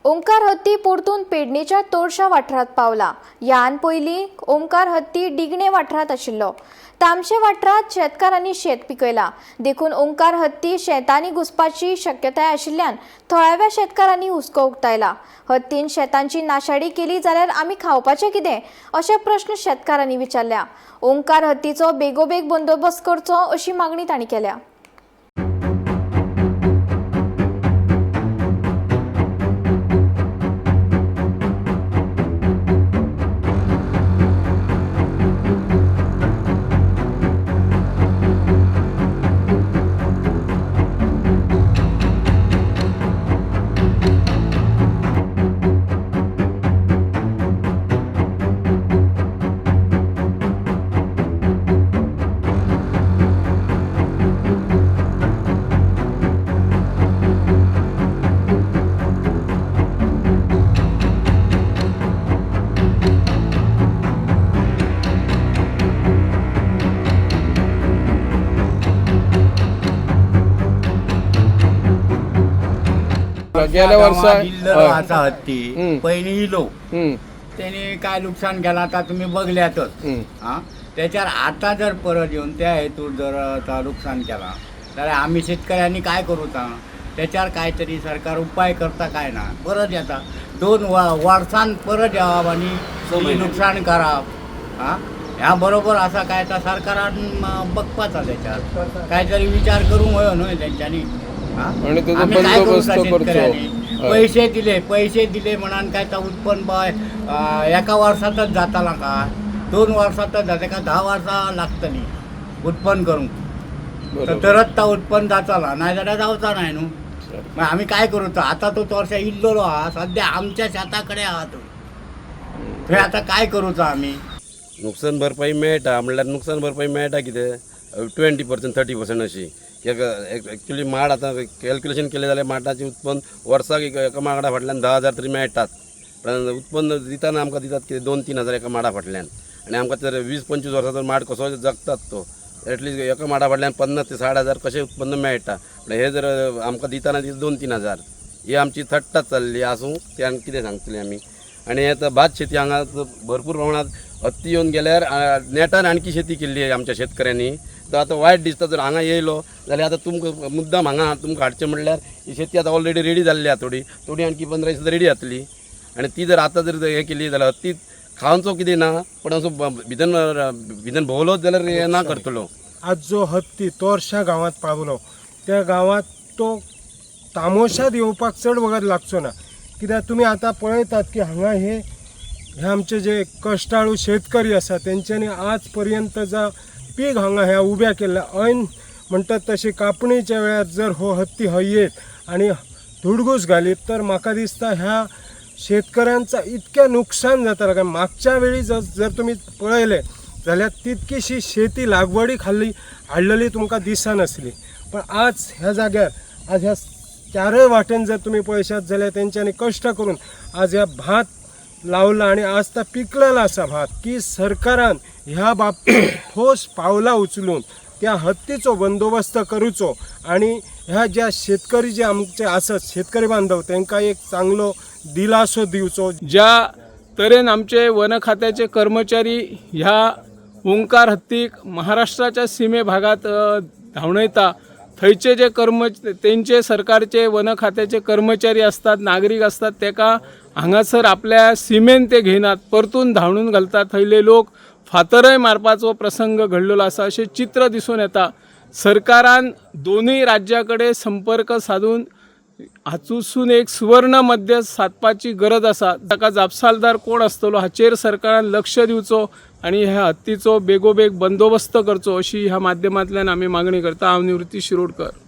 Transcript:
ओंकार हत्ती परतून पेडणेच्या तोरशा वाठारांत पावला. ह्यान पयलीं ओंकार हत्ती डिगणे वाठारांत आशिल्लो. तामशे वाठारांत शेतकारांनी शेत पिकयलां, देखून ओंकार हत्ती शेतांनी घुसपाची शक्यताय आशिल्ल्यान थळाव्या शेतकारांनी हुस्को उक्तायला. हत्तीन शेतांची नाशाडी केली जाल्यार आमी खावपाचें कितें, अशे प्रश्न शेतकारांनी विचारल्या. ओंकार हत्तीचो बेगोबेग बंदोबस्त करचो अशी मागणी तांणी केल्या. गेल्या वर्सा इल्लो हय. आसा हत्ती. हम्म. पयलीं इलो हम्म, तेणी काय लुकसाण केलां आतां तुमी बगल्यातच. हम्म. आं, त्याच्यार आतां जर परत येवन त्या हेतूर जर आतां लुकसाण केलां जाल्यार आमी शेतकऱ्यांनी काय करूं? त्याच्यार काय तरी सरकार उपाय करता काय ना? परत येता 2 वर्सान परत येवप आनी लुकसाण करप. आं, ह्या बरोबर आसा काय तर सरकारान बघपाचा त्याच्यार काय तरी विचार करूंक व्हयो न्हय तेंच्यांनी. आं? आनी तेजो आमी काय बंदोबस्त करूं करचो. शेतकऱ्यांनी? हय. पैसे दिले, पैसे दिले म्हणान काय तो उत्पन्न बाय एका वर्सातच जाताला काय, 2 वर्सातच जाता का, 10 वर्सां लागतली उत्पन्न करूंक? तर बरोबर. तरच तो उत्पन्न जाताला, नाही जाल्यार जावचा नाही न्हू. सारकें. मग आमी काय करू? तो आता तो वर्सा इल्लोलो आहा, सद्या आमच्या शेता कडेन आहा तो. थंय आतां काय करूचो आमी? नुकसान भरपाई मेळटा म्हणल्यार नुकसान भरपाई मेळटा कितें 20% 30% अशी. कित्याक एक्चुली माड आतां कॅल्क्युलेशन केलें जाल्यार माडाचें उत्पन्न वर्साक एका माडा फाटल्यान 10,000 तरी मेळटात. पण उत्पन्न दितना आमकां दितात कितें 2-3 हजार एका माडा फाटल्यान. आनी आमकां तर 20-25 वर्सां तर माड कसो जगतात तो एटलिस्ट एका माडा फाटल्यान 50 ते 60 हजार कशें उत्पन्न मेळटा. पण हे जर आमकां दितना दिता 2-3 हजार, ही आमची थट्टाच चल्ली. आसूं, ते आनी कितें सांगतली आमी. आनी आतां भात शेती हांगा भरपूर प्रमाणात हत्ती येवन गेल्यार नेटान आणखी शेती केल्ली आहे आमच्या शेतकऱ्यांनी. तर आतां वायट दिसता जर हांगा येयलो जाल्यार आतां तुमकां मुद्दाम हांगा तुमकां हाडचें म्हणल्यार ही शेती आतां ऑलरेडी रेडी जाल्ली आहा. थोडी थोडी आणखी 15 दीस रेडी जातली आनी ती जर आतां जर हें केली जाल्यार हत्ती खावचो कितें ना, पण असो भितन भितन भोंवलोच जाल्यार हें ना करतलो. आज जो हत्ती तोरशा गांवांत पावलो त्या गांवांत तो तामोशाद येवपाक चड वगत लागचो ना, कित्याक तुमी आतां पळयतात की हांगा हे हे आमचे जे कश्टाळू शेतकरी आसा तेंच्यांनी आज पर्यंत जा पीक हांगा ह्या उब्या केल्ल्या ऐन म्हणटात तशें कापणीच्या वेळार जर हो हत्ती हय येत आनी धुडगूस घालीत तर म्हाका दिसता ह्या शेतकऱ्यांचा इतकें नुकसान जाता. कारण मागच्या वेळी जर जर तुमी पळयलें जाल्यार तितकीशी शेती लागवडी खाल्ली हाडलेली तुमकां दिसनासली, पण आज ह्या जाग्यार आज ह्या चारय वाटेन जर तुमी पळयशात जाल्यार तेंच्यांनी कश्ट करून आज ह्या भात लावला आनी आज तो पिकलेलो आसा भात. की सरकारान ह्या बाबतीत ठोस पावलां उचलून त्या हत्तीचो बंदोबस्त करूचो आनी ह्या ज्या शेतकरी जे आमचे आसात शेतकरी बांधव तांकां एक चांगलो दिलासो दिवचो. ज्या तरेन आमचे वन खात्याचे कर्मचारी ह्या ओंकार हत्तीक महाराष्ट्राच्या सीमे भागात धांवडयता, थंयचे जे तेंचे सरकारचे वन खात्याचे कर्मचारी असतात, नागरीक असतात, तेका हांगासर आपल्या सिमेन ते घेयनात, परतून धांवडून घालतात. थंयले लोक फातरय मारपाचो प्रसंग घडलेलो आसा अशें चित्र दिसून येता. सरकारान दोनूय राज्या कडेन संपर्क साधून हातूंतसून एक सुवर्ण मध्य सादपाची गरज आसा. ताका जापसालदार कोण आसतलो हाचेर सरकारान लक्ष दिवचो आनी ह्या हत्तीचो बेगोबेग बंदोबस्त करचो अशी ह्या माध्यमांतल्यान आमी मागणी करता. हांव निवृत्ती शिरोडकर.